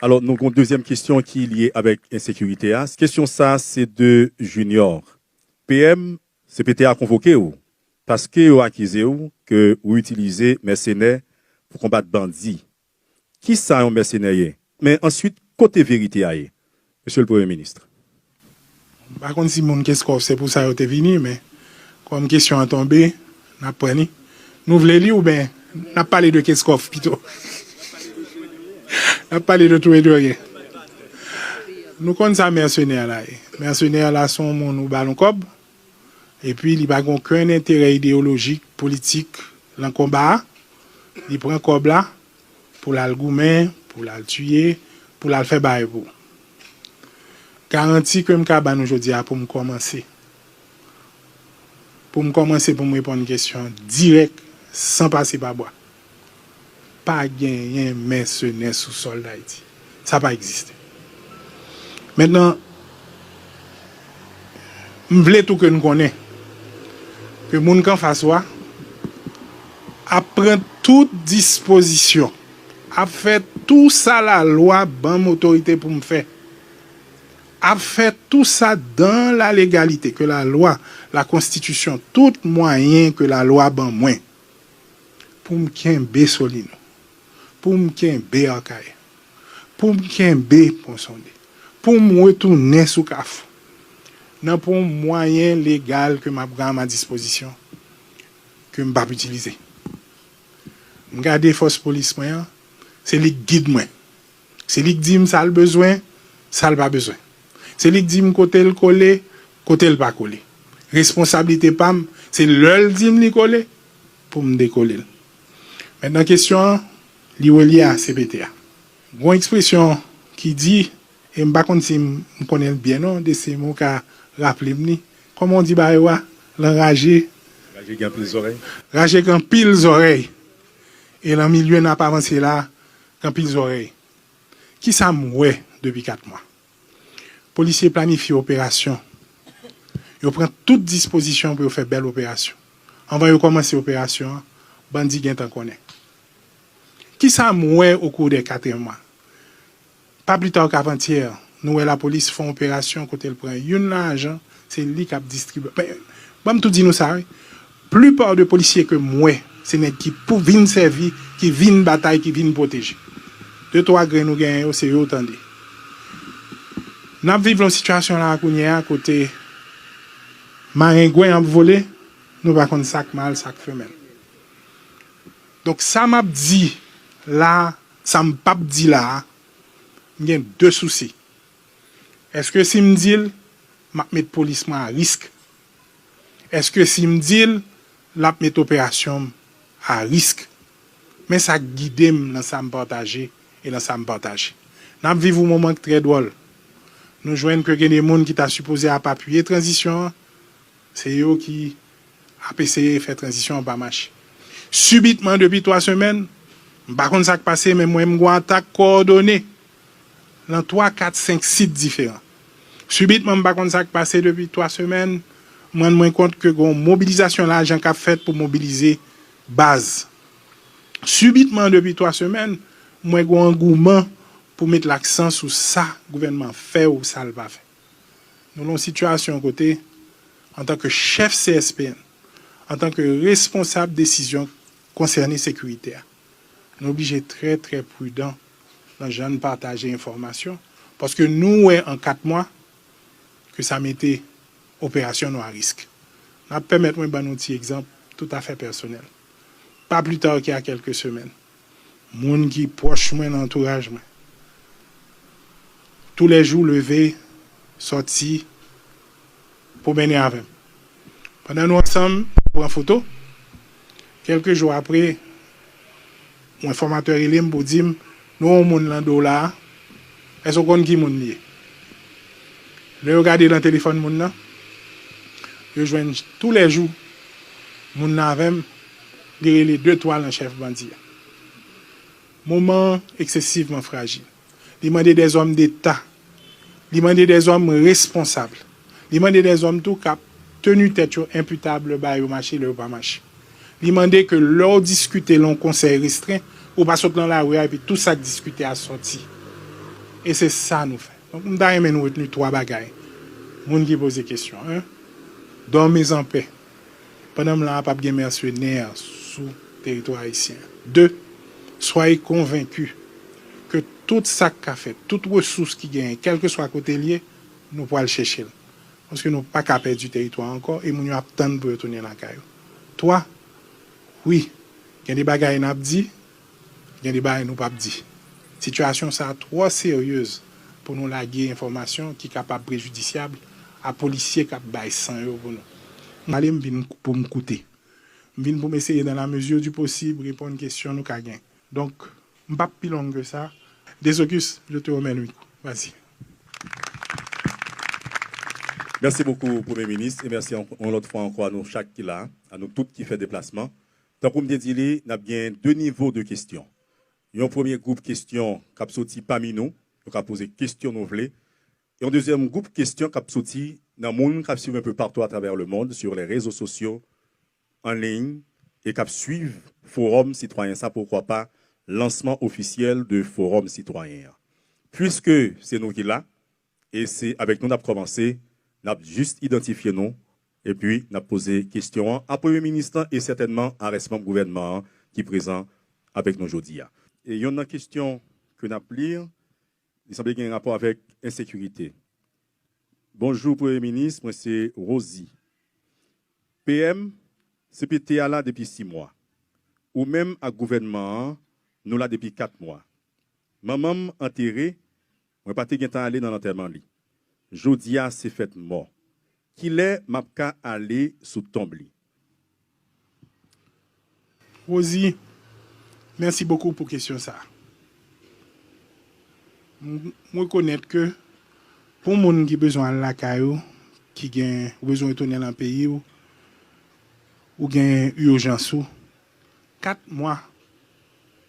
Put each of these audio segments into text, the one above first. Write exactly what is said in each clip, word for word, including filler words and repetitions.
Alò, nou gen yon dezyèm kesyon ki lye avèk ensekirite a. Kesyon sa a se de Junior. P M, C P T a konvoke w paske yo akize w ke ou itilize mèsenè pou konbat bandi. Kisa yon mèsenè ye? Men answit, kote verite a ye, Mesye le Premye Minis? M pa konn si moun Kenskòf se pou sa yo te vini, men kòm kesyon an tonbe, n ap pran li. Nou vle li oubyen n ap pale de Kenskòf pito? N ap pale de tou e de ryen. Nou konn sa mèsenè la ye. Mèsenè la se yon moun ou ba l yon kòb, epi li pa gen okenn enterè ideyolojik, politik nan konba a. Li pran kòb la pou l al goumen, pou l al tiye, pou l al fè bagay pou ou. Garanti ke m ka ba nou jodi a pou m kòmanse. Pou m kòmanse pou m reponn kesyon an dirèk, san pase pa bwa. Pa genyen mèsenè sou sòl Dayiti. Sa pa egziste. Mentnan, m vle tou ke n konnen ke moun k anfas ou a ap pran tout dispozisyon, ap fè tou sa lalwa ban m otorite pou m fè, ap fè tou sa dans la légalité, ke lalwa, la konstitisyon, tout mwayen ke lalwa ban mwen pou m kenbe Solino, pou m kenbe Akayè, pou m kenbe Pon Sonde, pou m retounen sou Kafou, nan pou yon mwayen legal ke m ap gen a ma dispozisyon, ke m p ap itilize. M gade fòs polis mwen an, se li k gid mwen. Se li k di m sa l bezwen, sa l pa bezwen. Se li k di m kote l kole, kote l pa kole. Responsablite pa m, se lè l di m li kole, pou m dekole l. Mentnan kesyon an, li relye a C P T a. Gon ekspresyon ki di, e m pa konn si m, m konnen l byen non, Desemo ka raple m li. Kòman w di bagay ou a? L anraje. Raje gen anpil zòrèy. Raje gen anpil zòrèy. E nan milye n ap avanse la, gen anpil zòrèy. Kisa m wè depi kat mwa? Polisye planifye operasyon. Yo pran tout dispozisyon pou yo fè bèl operasyon. Anvan yo kòmanse operasyon an, bandi gentan konnen. Kisa m wè au cours des quatre mwa? Pa pli ta k avantyè, nou wè lapolis fè yon operasyon kote l pran youn nan ajan, se li k ap distribye. Men, ban m tou di nou sa, wi. Plupart de polisye ke m wè, se nèg ki pou vin sèvi, ki vin batay, ki vin pwoteje. De twa grenn ou genyen yo, se yo w tande. N ap viv yon sitiyasyon la kounye a kote marengwen ap vole, nou pa konn sa k mal, sa k femèl. Donk, sa m ap di la, sa m p ap di la a, m gen de sousi. Èske si m di l, m ap met polis mwen a risk? Èske si m di l, l ap met operasyon m a risk? Men sa k gide m nan sa m pataje e nan sa m pataje. N ap viv yon moman k trè dwòl. Nou jwenn ke gen de moun ki ta sipoze ap apiye tranzisyon an, se yo ki ap eseye fè tranzisyon an pa mache. Sibitman, depi twa semèn, m pa konn sa k pase, men mwen, m gon atak kowòdone nan twa, kat, senk sit diferan. Sibitman, m pa konn sa k pase depi twa semèn, m rann mwen kont ke gon mobilizasyon lajan k ap fèt pou mobilize baz. Sibitman, depi twa semèn, m wè gon angouman pou met laksan sou sa gouvènman fè ou sa l pa fè. Nou nan yon sitiyasyon kote, antanke chèf C S P N, antanke responsab desizyon konsène sekirite a, nou oblije trè, trè pridan nan jan n pataje enfòmasyon, paske nou wè an kat mwa ke sa mete operasyon nou a risk. N ap pèmèt mwen ban nou ti egzanp toutafè pèsonèl. Pas plus tard qu'il y a quelques semaines, moun ki pwòch mwen nan antouraj mwen, toulèjou leve, sòti, pwomennen avè m. Pandan nou ansanm, pran foto. Kèlke jou apre, yon enfòmatè rele m pou di m, "Nou wè yon moun nan do w la a, èske w konn ki moun li ye?" Lè yo gade nan telefòn moun nan, yo jwenn toulèjou moun nan avè m, li rele de twa nan chèf bandi a. Moman an eksesivman frajil. Li mande dèzòm deta. Li mande dèzòm responsab. Li mande dèzòm tou k ap teni tèt yo enpitab lè bagay yo mache, lè yo pa mache. Li mande ke lè w diskite nan yon konsèy restren, ou pa sot nan lari a epi tou sa k diskite a sòti. E se sa nou fè. Donk, m ta renmen nou retni twa bagay. Moun ki poze kesyon, en, dòmi an pè. Pandan m la a, p ap gen mèsenè sou teritwa ayisyen. De, soyez convaincus ke tout sa k ka fèt, tout resous ki genyen, kèlkeswa kote l ye, nou pral chèche l. Paske nou pa ka pèdi teritwa ankò e moun yo ap tann pou yo tounen lakay yo. Twa, wi, gen de bagay n ap di, gen de bagay nou p ap di. Sitiyasyon sa a twò seryez pou nou lage enfòmasyon ki kapab prejidisyab a polisye k ap bay san yo pou nou. M ale, m vin pou m koute. M vin pou m eseye, dans la mesure du possible, reponn kesyon nou ka gen. Donk, m p ap pi long ke sa. Dezokis, je te remets le micro. Vas-y. Merci beaucoup, Premye Minis, e mèsi yon lòt fwa ankò a nou chak ki la, a nou tout ki fè deplasman. Tankou m te di li, n ap gen de nivo de kesyon. Yon premye gwoup kesyon k ap soti pami nou, nou ka poze kesyon nou vle. E yon dezyèm gwoup kesyon k ap soti nan moun k ap swiv un peu partout à travers le monde, sur les réseaux sociaux, an liy, e k ap swiv Forum Sitwayen sa, pourquoi pas lansman ofisyèl de Forum Sitwayen an. Puiske se nou ki la, e se avèk nou n ap kòmanse, n ap jis idantifye nou, epi n ap poze kesyon an a Premye Minis lan e sètènman a rès manm gouvènman an ki prezan avèk nou jodi a. E yonn nan kesyon ke n ap li, li sanble gen rapò avèk ensekirite. Bonjou Premye Minis, mwen se Rosie. P M, C P T a la depi sis mwa. Ou menm ak gouvènman an, nou la depi kat mwa. Manman m antere, mwen pa te gentan ale nan lantèman li. Jodi a se fèt mò. Kilè m ap ka ale sou tonb li? Rosie, mèsi bokou pou kesyon sa. M rekonèt ke pou moun ki bezwen al lakay ou, ki gen, ou bezwen retounen nan peyi w, ou gen ijans ou, kat mwa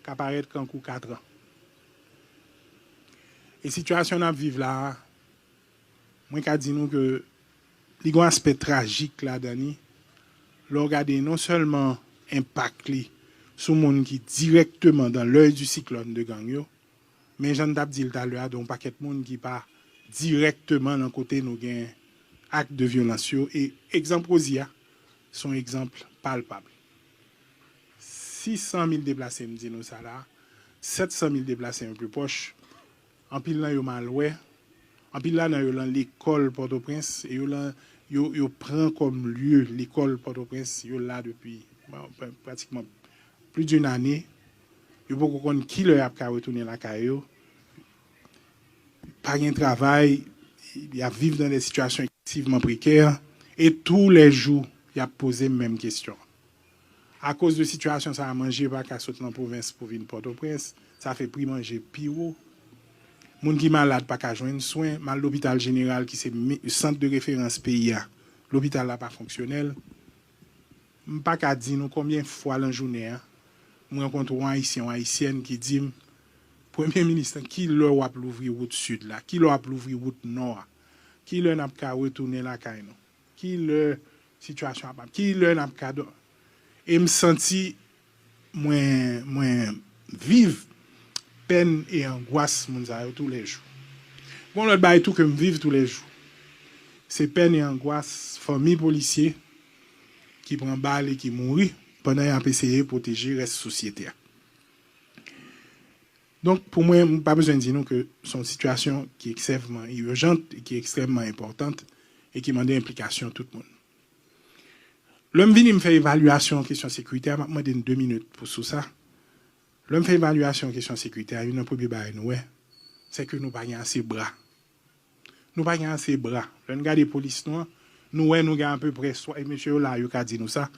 ka parèt kankou katran. E sitiyasyon n ap viv la a, mwen ka di nou ke li gen yon aspè trajik ladan li, lè w gade non sèlman enpak li sou moun ki dirèkteman dans l'œil du cyclone de gang yo, men jan n t ap di l talè a, gen yon pakèt moun ki pa dirèkteman nan kote nou gen ak de vyolans yo. E egzanp Rosie a, se yon egzanp palpab. Sis san mil deplase, m di nou sa la, sèt san mil deplase yon pli pwòch, anpil nan yo m al wè, anpil ladan yo lan lekòl Pòtoprens, e yo lan, yo, yo pran kòm lye lekòl Pòtoprens, yo la depi, bon, pra-, pratikman plis d'une année, yo poko konn kilè y ap ka retounen lakay yo, pa gen travay, y ap viv nan de sitiyasyon eksesivman prekè, e toulèjou, y ap poze m menm kesyon. Akoz de sitiyasyon sa a, manje pa ka sot nan pwovens pou vin Pòtoprens, sa fè pri manje pi wo. Moun ki malad pa ka jwenn swen, m al lopital jeneral ki se sant de referans peyi a, lopital la pa fonksyonèl. M pa ka di nou konbyen fwa lan jounen an, m rankontre yon Ayisyen, yon Ayisyèn ki di m, Premye Minis lan, kilè w ap louvri wout Sid la? Kilè w ap louvri wout Nò a? Kilè n ap ka retounen lakay nou? Kilè sitiyasyon ap, kilè n ap ka dò-, e m santi mwen, mwen viv pèn e angwas moun sa yo toulèjou. Gon lòt bagay tou ke m viv toulèjou. Se pèn e angwas fanmi polisye ki pran bal e ki mouri pandan y ap eseye pwoteje rès sosyete a. Donk, pou mwen, m pa bezwen di nou ke se yon sitiyasyon ki ekstrèmman ijans e ki ekstrèmman enpòtan e ki mande enplikasyon tout moun. Lè m vini m fè evalyasyon kesyon sekirite a, m ap mande n de minit pou sou sa. Lè m fè evalyasyon kesyon sekirite a, youn nan premye bagay nou wè, se ke nou pa gen ase bra. Nou pa gen ase bra. Lè n gade polis nou an, nou wè nou gen apeprè, swa, e mesye yo la, yo ka di nou sa,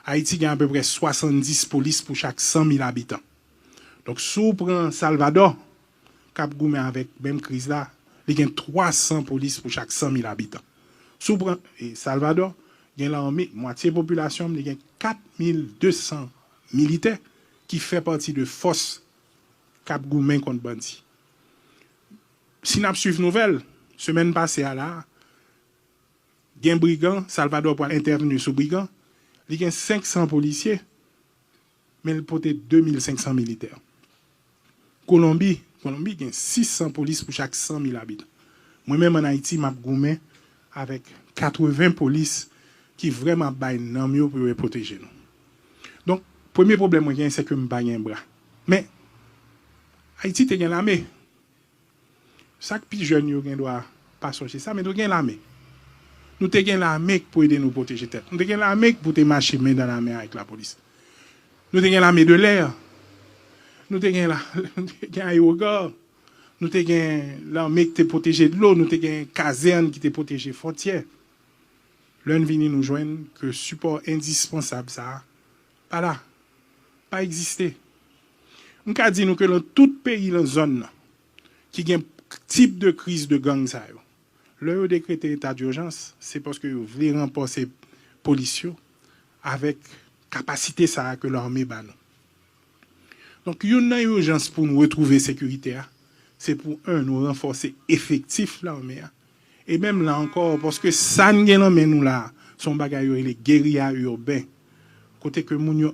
Ayiti gen apeprè swasanndis polis pou chak san mil abitan. Donk, si w pran Salvadò, k ap goumen avèk menm kriz la, li gen twa san polis pou chak san mil abitan. Si w pran, e, Salvadò, gen lame, mwatye popilasyon l, li gen kat mil de san militè ki fè pati de fòs k ap goumen kont bandi. Si n ap swiv nouvèl, semèn pase a la, gen brigan, Salvadò pral entèvni sou brigan, li gen senk san polisye, men l pote de mil senk san militè. Kolonbi, Kolonbi gen sis san polis pou chak san mil abitan. Mwen menm ann Ayiti, m ap goumen avèk katreven polis ki vrèman ap bay nanm yo pou yo pwoteje nou. Donk, premye pwoblèm mwen genyen, se ke m pa gen bra. Men, Ayiti te gen lame. Sa k pi jèn yo gen dwa pa sonje sa, men nou gen lame. Nou te gen lame k pou ede nou pwoteje tèt. Nou te gen lame k pou te mache men dan lamen avèk lapolis. Nou te gen lame de lè. Nou te gen la, nou te gen ayewogò. Nou te gen lame ki te pwoteje dlo. Nou te gen kazèn ki te pwoteje fwontyè. Lè n vini, nou jwenn ke sipò endispansab sa a pa la, pa egziste. M ka di nou ke nan tout peyi nan zòn nan, ki gen tip de kriz de gang sa yo, lè yo dekrete eta dijans, se paske yo vle ranfòse polis yo avèk kapasite sa a ke lame ba nou. Donk, youn nan ijans pou nou retwouve sekirite a, se pou, en, nou ranfòse efektif lame a. E menm la ankò, paske sa n gen nan men nou la a, se yon bagay yo rele geriya iben, kote ke moun yo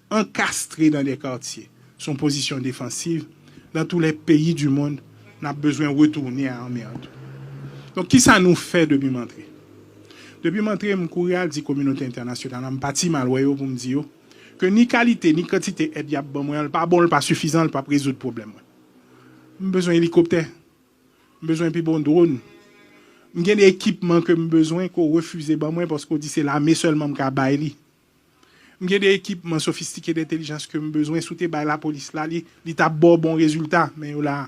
ankastre nan de katye, se yon pozisyon defansiv. Dans tous les pays du monde, n ap bezwen retounen a anmè an tou. Donk, kisa nou fè depi m antre? Depi m antre, m kouri al di kominote entènasyonal la, m pati m al wè yo pou m di yo ke ni kalite, ni kantite èd y ap ban mwen an, l pa bon, l pa sifizan, l p ap rezoud pwoblèm mwen. M bezwen elikoptè. M bezwen pi bon dwòn. M gen de ekipman ke m bezwen ke w refize ban mwen paske w di se lame sèlman m ka bay li. M gen de ekipman sofistike dentèlijans ke m bezwen. Si w te bay lapolis la li, li t ap ba w bon rezilta, men yo la a.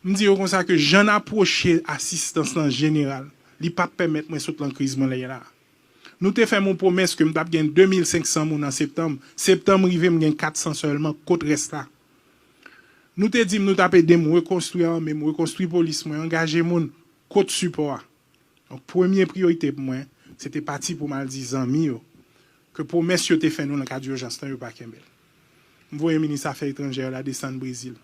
M di yo konsa ke jan n apwoche asistans lan jeneral, li p ap pèmèt mwen sot lan kriz mwen la ye la a. Nou te fè m yon pwomès ke m t ap gen de mil senk san moun an septanm. Septanm rive, m gen kat san sèlman. Kot rès la? Nou te di m nou t ap ede m rekonstwi ame m, rekonstwi polis mwen, angaje moun. Kot sipò a? Donk, premye priyorite pou mwen, se te pati pou m al di zanmi yo ke pwomès yo te fè nou nan kad ijans lan, yo pa kenbe l. M voye minis afè etranjè la desann Brezil.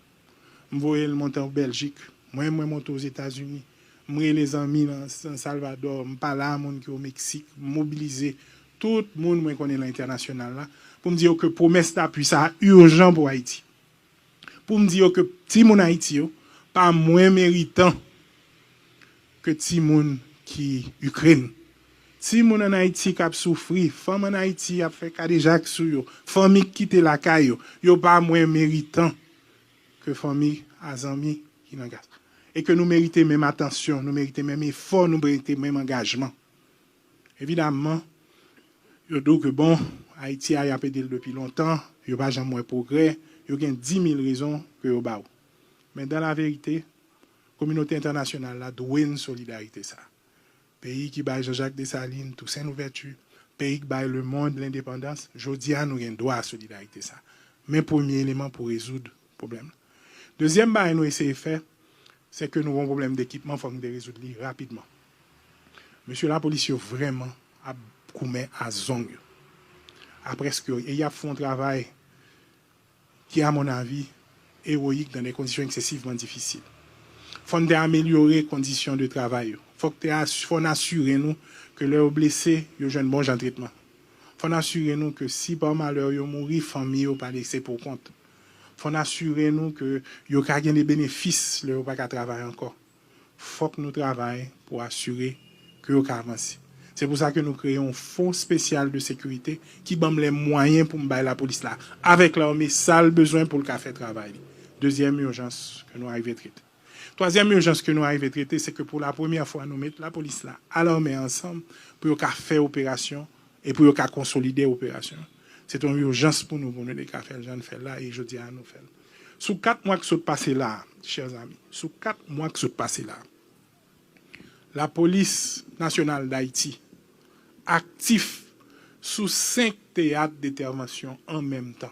M voye l monte an Bèljik. Mwen, mwen monte Ozetazini. M rele zanmi nan San Salvadò. M pale a moun ki o Meksik. M mobilize tout moun mwen konnen nan entènasyonal la pou m di yo ke pwomès dapui sa a ijan pou Ayiti. Pou m di yo ke timoun Ayiti yo pa mwen meritan ke timoun ki Ikren. Timoun ann Ayiti k ap soufri, fanm ann Ayiti ap fè kadejak sou yo, fanmi k kite lakay yo, yo pa mwen meritan ke fanmi a zanmi ki nan Gaza. E ke nou merite menm atansyon, nou merite menm efò, nou merite menm angajman. Evidamman, yo di w ke, bon, Ayiti a, y ap ede l depi lontan, yo pa janm wè pwogrè, yo gen di mil rezon ke yo ba w. Men dan la verite, kominote entènasyonal la dwe n solidarite sa a. Peyi ki bay Jean-Jacques Dessalines, Toussaint Louverture, peyi ki bay lemonn lendepandans, jodi a nou gen dwa a solidarite sa a. Men premye eleman pou rezoud pwoblèm lan. Dezyèm bagay nou eseye fè, se ke nou gen yon pwoblèm dekipman, fòk nou te rezoud li rapidman. Mesye lapolis yo vrèman ap goumen a zong yo, a prèske yo, e y ap fè yon travay ki, a mon avi, ewoyik dan de kondisyon eksesivman difisil. Fò n te amelyore kondisyon de travay yo. Fòk te as-, fò n asire nou ke lè yo blese, yo jwenn bon jan tretman. Fò n asire nou ke si pa malè yo mouri, fanmi yo pa lese pou kont. Fò n asire nou ke yo ka gen de benefis lè yo pa ka travay ankò. Fòk nou travay pou asire ke yo ka avanse. Se pou sa ke nou kreye yon fon espesyal de sekirite ki ban m lè mwayen pou m bay lapolis la, avèk lame, sa l bezwen pou l ka fè travay li. Dezyèm ijans ke nou arive trete. Twazyèm ijans ke nou arive trete, se ke pou lapremyè fwa nou met lapolis la a lame ansanm pou yo ka fè operasyon e pou yo ka konsolide operasyon. Se te yon ijans pou nou, pou nou te ka fè l jan n fè l la, e jodi a nou fè l. Sou kat mwa k sot pase la a, chè zanmi, sou kat mwa k sot pase la a, Lapolis Nasyonal d Ayiti aktif sou senk teyat dentèvansyon an menm tan.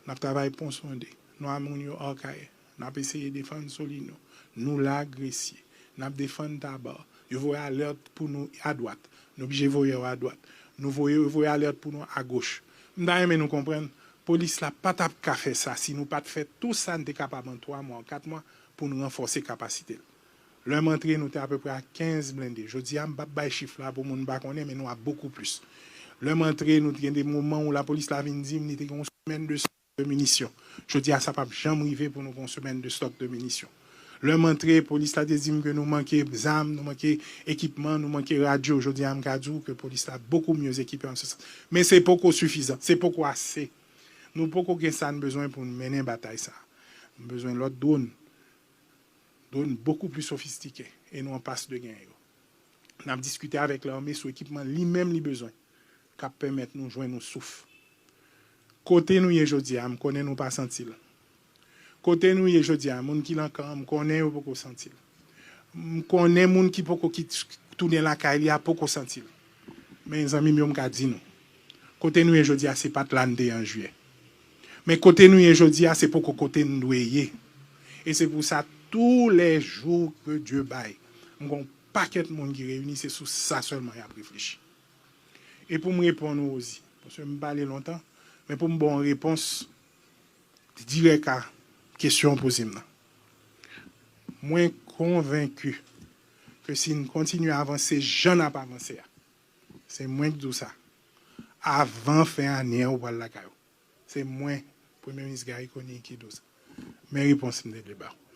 N ap travay Pon Sonde, nou a moun yo Akayè, n ap eseye defann Solino, nou la Gresye, n ap defann Taba, yo voye alèt pou nou adwat, nou blije voye yo adwat, nou voye, yo voye alèt pou nou agoch. M ta renmen nou konprann, polis la pa t ap ka fè sa si nou pa t fè tou sa n te kapab an twa mwa, an kat mwa, pou n ranfòse kapasite l. Lè m antre, nou te apeprè a kenz blende. Jodi a, m p ap bay chif la pou moun pa konnen, men nou a bokou plis. Lè m antre, nou te gen de moman ou lapolis la vin di m li te gen yon semèn de de minisyon. Jodi a, sa p ap janm rive pou nou gen yon semèn de stòk de minisyon. Lè m antre, polis la te di m ke nou manke zam, nou manke ekipman, nou manke radyo. Jodi a, m ka di w ke polis la bokou mye ekipe an se sans. Men se poko sifizan, se poko ase. Nou poko gen sa n bezwen pou n mennen batay sa. Nou bezwen lòt dwòn. Dwòn bokou pli sofistike e nou an pas de genyen yo. N ap diskite avèk lame sou ekipman li menm li bezwen k ap pèmèt nou jwenn yon souf. Kote nou ye jodi a, m konnen nou pa santi l. Kote nou ye jodi a, moun ki nan kan an, m konnen yo poko santi l. M konnen moun ki poko kit tounen lakay li a poko santi l. Men zanmi m yo, m ka di nou, kote nou ye jodi a, se pa t la n te ye an jiyè. Men kote nou ye jodi a, se poko kote n dwe ye. E se pou sa, tou lè jou ke Dye bay, m gen yon pakèt moun ki reyini, se sou sa sèlman y ap reflechi. E pou m reponn ou, Rosie, paske m pale lontan, men pou m ba w yon repons dirèk a kesyon w poze m nan. Mwen konvenki ke si n kontinye avanse jan n ap avanse a, se mwen k di w sa, avan fen ane an, ou pral lakay ou. Se mwen, Premye Minis Garry Conille, ki di w sa. Men repons m te vle ba w.